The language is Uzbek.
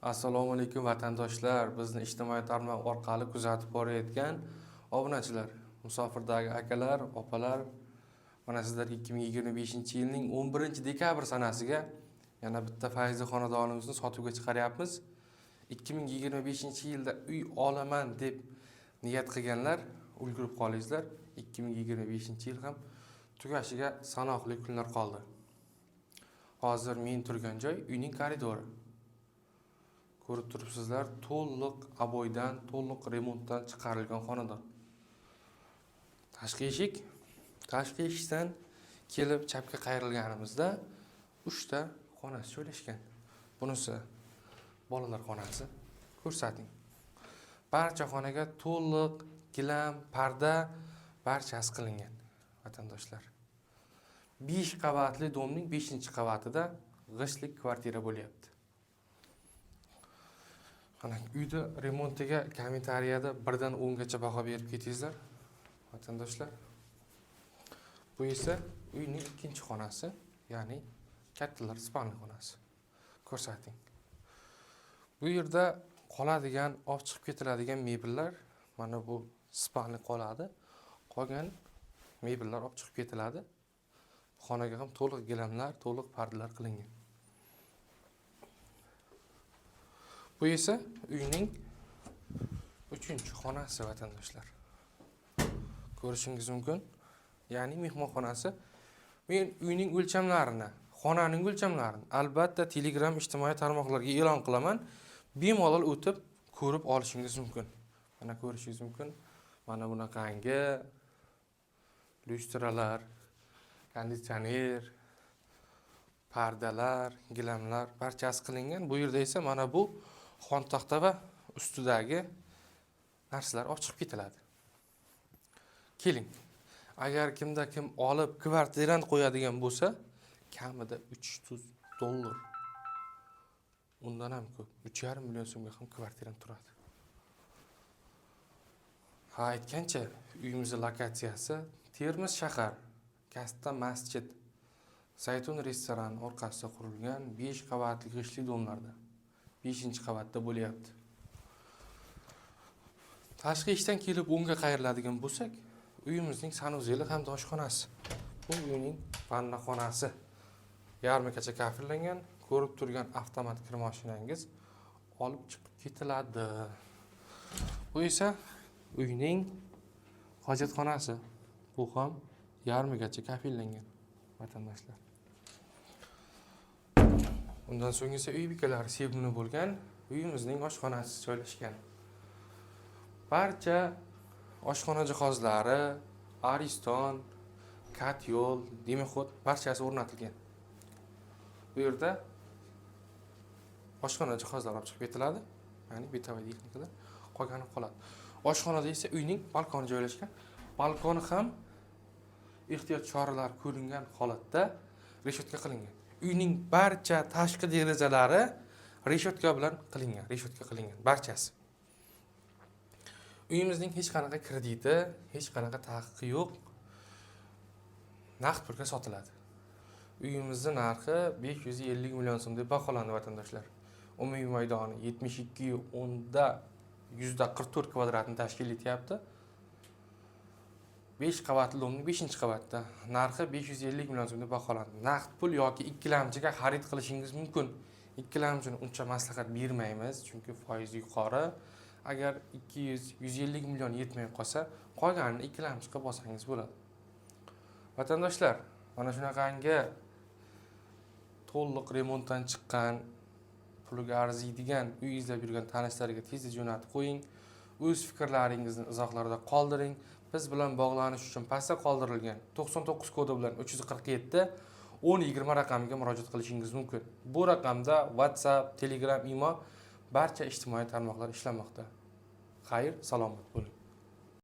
Assalomu alaykum, vatandoshlar, bizni ijtimoiy tarmoq orqali kuzatib borayotgan obunachilar, musofirdagi akalar, opalar, mana sizlarga 2025-yilning 11 dekabr sanasiga yana bitta fayzli xonadonimizni sotuvga chiqaryapmiz. 2025-yilda uy olaman deb niyat qilganlar ulgurib qoldingizlar. 2025-yil ham tugashiga sanoqli kunlar qoldi. Hozir men turgan joy uyning koridori. Ko'rib turibsizlar, to'liq обой dan, to'liq remontdan chiqarilgan xonadon. Tashqi eshik, tashqi eshikdan kelib chapga qayrilganimizda uchta xonasi joylashgan. Bunisi bolalar xonasi. Ko'rsating. Barcha xonaga to'liq gilam, parda barchasi qilingan, vatandoshlar. 5 qavatli дом ning 5-qavatida g'ishtlik kvartira bo'lyapti. Mana uyda remontiga kommentariyada 1 dan 10 gacha baho berib ketingizlar, vatandoshlar. Bu esa uyning ikkinchi xonasi, ya'ni kattalar спальный xonasi. Ko'rsating. Bu yerda qoladigan, olib chiqib ketiladigan mebellar mana bu спальный qoladi. Qolgan mebellar olib chiqib ketiladi. Xonaga ham to'liq gilamlar, to'liq pardalar qilingan. Bu esa uyning uchinchi xonasi, vatandoshlar. Ko'rishingiz mumkin. Ya'ni mehmonxonasi. Men uyning o'lchamlarini, xonaning o'lchamlarini albatta Telegram ijtimoiy tarmoqlarga e'lon qilaman. Bemalol o'tib ko'rib olishingiz mumkin. Mana ko'rishingiz mumkin. Mana bunaqangi lyustralar, konditsioner, pardalar, gilamlar barchasi qilingan. Bu yerda esa mana bu xontaxta va ustidagi narsalar olib chiqib ketiladi. Keling. Agar kimda kim olib kvartirant qo'yadigan bo'lsa, kamida 300 dollar. Undan ham ko'p, 3,5 million so'mga ham kvartirant turadi. Ha, aytgancha, uyimizni lokatsiyasi Termiz shahar, Katta masjid, Zaytun restorani orqasida qurilgan 5 qavatli g'ishtli дом larda. 5-qavatda bo'lyapti. Tashqi eshikdan kelib o'ngga qayriladigan bo'lsak, uyimizning санузел i hamda oshxonasi. Bu uyning vanna xonasi. Yarmigacha kafellangan, ko'rib turgan avtomat kir mashinangiz olib chiqib ketiladi. Bu esa uyning hojatxonasi. Bu ham yarmigacha kafellangan, vatandoshlar. Undan so'ng esa uy bekalari sevimli bo'lgan uyimizning oshxonasi joylashgan. Barcha oshxona jihozlari, Ariston, котёл, дымоход barchasi o'rnatilgan. Bu yerda oshxona jihozlari olib chiqib ketiladi, ya'ni бытовой texnikalar qolgani qoladi. Oshxonada esa uyning balkoni joylashgan. Balkoni ham ehtiyot choralari ko'ringan holatda reshotka qilingan. Uyning barcha tashqi derazalari reshotka bilan qilingan, reshotka qilingan barchasi. Uyimizning hech qanaqa krediti, hech qanaqa taqiqi yo'q. Naqd pulga sotiladi. Uyimizni narxi 550 million so'm deb baholandi, vatandoshlar. Umumiy maydoni 72,44 kvadratni tashkil etyapti. 5 qavatli дом ning 5-qavatda. Narxi 550 million so'm deb baholandi. Naqd pul yoki ikkilamchiga xarid qilishingiz mumkin. Ikkilamchini uncha maslahat bermaymiz, chunki foizi yuqori. Agar 200, 150 million yetmay qolsa, qolganini ikkilamchi qilib olsangiz bo'ladi. Vatandoshlar, mana shunaqangi to'liq remontdan chiqqan, puliga arziydigan uy izlab yurgan tanishlarga tezda jo'natib qo'ying. O'z fikrlaringizni izohlarda qoldiring. Biz bilan bog'lanish uchun pastda qoldirilgan 99 kodi bilan 347 10 20 raqamiga murojaat qilishingiz mumkin. Bu raqamda WhatsApp, Telegram, Imo barcha ijtimoiy tarmoqlar ishlamoqda. Xayr, salomat bo'ling.